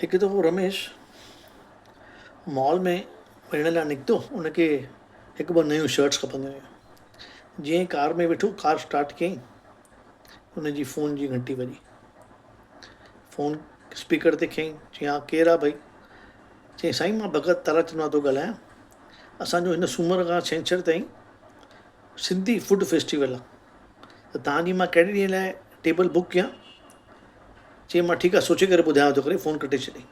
هڪ دفعو رميش مال ۾ وڃڻ لاء نڪتو ان کي هڪ ٻه نيون شرٽس کپنديون هيون جيئن ئي ڪار ۾ ويٺو ڪار اسٽارٽ ڪيائين ان جي فون جي گهنٽي وڄي فون اسپيڪر تي کنيائين چيائين ها ڪير آ ڀئي چيائين سائين مان ڀڳت تارا چند ٿو ڳالهايان اسانجو هن سومر کان ڇنڇر تائين سنڌي فوڊ فيسٽيول آ ته توهان جي مان ڪهڙي ڏينهن لاء ٽيبل بڪ ڪيان؟ چيائين مان ٺيڪ آهي سوچي ڪري ٻڌايان ٿو ڪري فون ڪٽي ڇڏيائين.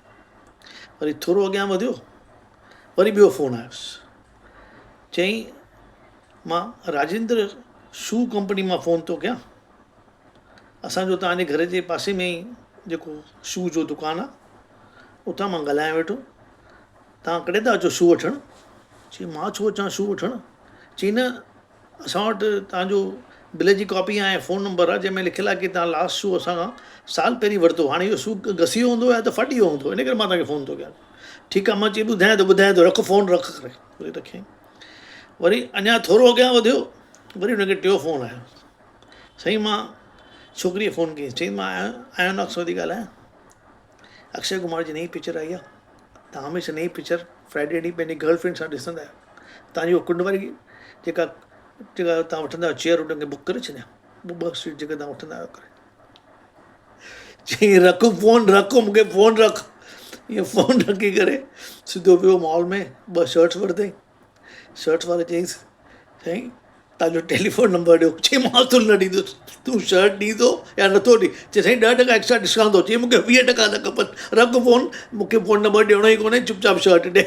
وري ٿورو اڳيان وڌيو وري ٻيو فون آيس. چيائين مان راجيندر شو ڪمپني مان فون ٿو ڪيان اسانجو توهان جي گهر جي پاسي ۾ ئي جيڪو شو جو دڪان آهي اتان مان ڳالهايان ويٺو توهان ڪڏهن ٿا اچو شو وٺڻ؟ چيائين مان ڇو اچان شو وٺڻ؟ چيائين نه اسان وٽ توهان جو بل جي ڪاپي آهي ۽ فون نمبر آهي جنهن ۾ لکيل آهي ڪي توهان لاسٽ شو اسان کان سال پهرين ورتو هاڻي اهو شو گسي ويو هوندو يا ته ڦاٽي ويو هوندو ان ڪري مان توهان کي فون ٿو ڪيان ٺيڪ آهي مان چئي ٻڌايان ٿو ٻڌايان ٿو رک فون رک ڪري وري رکيائين وري اڃا ٿورو اڳيان وڌيو وري هن کي ٽيو فون آيو سائين مان ڇوڪريء فون ڪئي چئي مان آيوناڪس ٿي ڳالهايان اڪشي ڪمار جي نئين پڪچر آئي آهي توهان هميشه نئين پڪچر فرائيڊي ڏينهن پنهنجي گرل فرينڊ سان ڏسندا آهيو توهان جي اها ڪنڊ واري جيڪا جيڪا توهان وٺندا آهيو چيئر ان کي بڪ ڪري ڇڏيان ٻه ٻه سيٽ جيڪا توهان وٺندا آهيو ڪري چيائين رک فون رک مون کي فون رک ائين فون رکي ڪري سڌو ويو مال ۾ ٻه شرٽس ورتائين شرٽس واري چيائينس سائين توهان جو ٽيليفون نمبر ڏيو چي مان تو نه ڏيندس تون شرٽ ڏيندو يا نٿو ڏي چي سائين 10% ايڪسٽرا ڊسڪائونٽ اٿو چي مونکي 20% نه کپن رک فون مونکي فون نمبر ڏيڻو ئي ڪونهي چپ چاپ شرٽ ڏي.